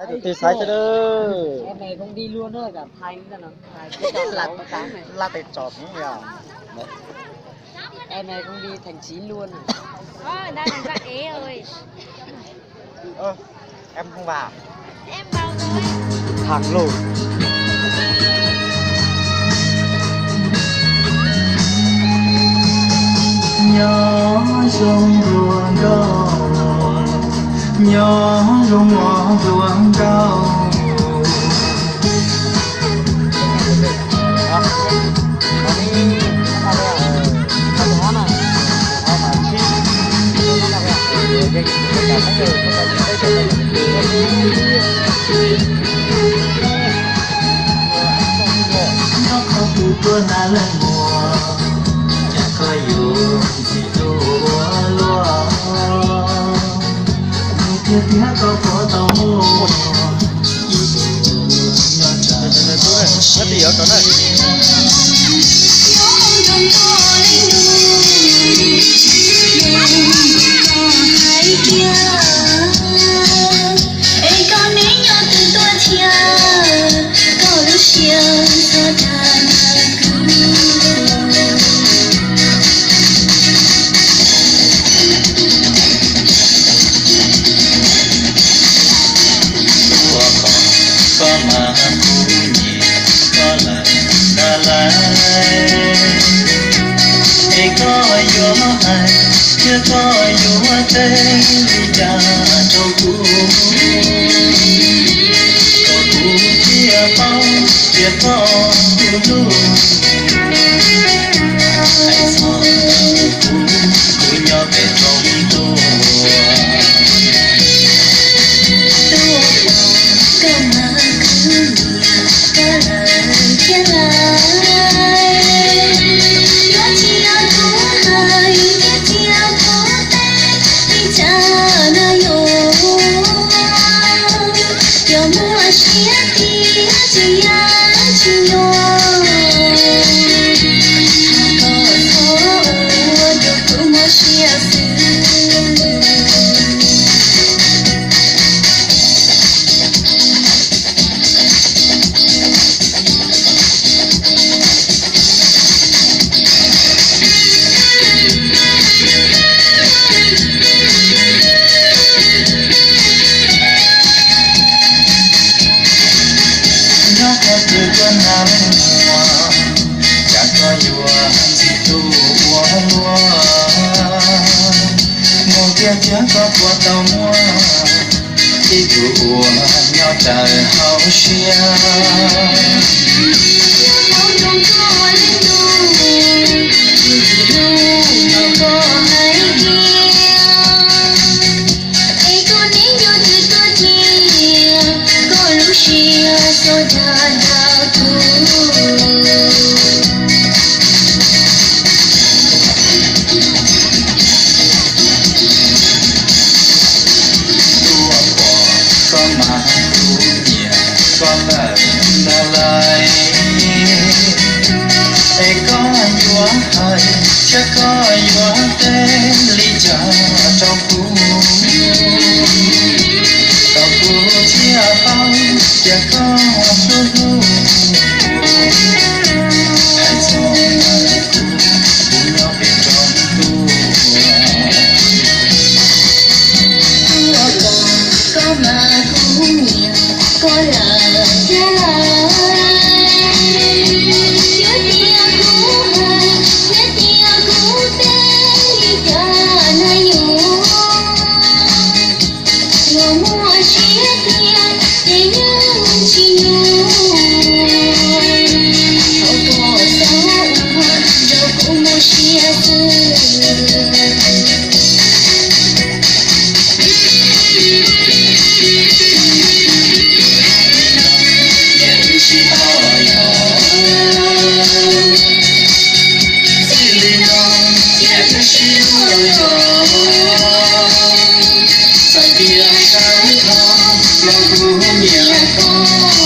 Tus twg saib xwb. Em này không đi luôn rồi, cả Thành ra nó. Laj tes tsom xwb yog. Em này không đi, Thành Chí luôn rồi. Ơ, đang dặn ế ơi. Ơ, em không vào. Em vào rồi. Thẳng luôn. Nyob zoo dua nkauj, nyob zoo mov dua nkauj. Nyob qhov twg tuaj na leej muam, cas koj yuav ntxim hlub ua luaj, nws thiaj tiag koj puas tau muaj. Ua kom koj mas kuv nyiam koj lawm ntag lauj. Es koj yuav hais thiab koj yuav teb li cas rau kuv, kom kuv thiaj paub tias koj kuv hlub. Hais txog kuv, kuv nyob pem roob tuaj. Koj mas kuv nyiam koj lawm thiab lauj. Yuav tsis yog kuv hais thiab tsis yog kuv teb, li cas na yuav, yuav muaj siab tiag tsis yog tsis nyuaj. Koj txhob ua rau kuv mob siab xwb. Nyob qhov twg tuaj na leej muam, cas koj yuav ntxim hlub ua luaj, mus tiag tiag koj puas tau muaj ib tug uas nyob raws hauv siab. Es koj niam yog tus tuaj tiag, koj lub siab xav dag dag kuv. Tuaj pom koj mas kuv nyiam koj lawm ntag lauj. Es koj yuav hais thiab koj yuav teb li cas rau kuv, kom kuv thiaj paub tias koj hlub hlub. Hais txog kuv, kuv nyob pem roob tuaj. Tuaj pom koj mas kuv nyiam koj lawm thiab lauj. Yuav tias kuv hais, yuav tias kuv teb li cas na yuav, yuav muaj siab tiag ces yeej tsis nyuaj. Thaum koj xav ua rau kuv mob siab xwb. Txij li no ces wb sib hlub los zog, txawm tias sawv dhau los kuv nyiam koj.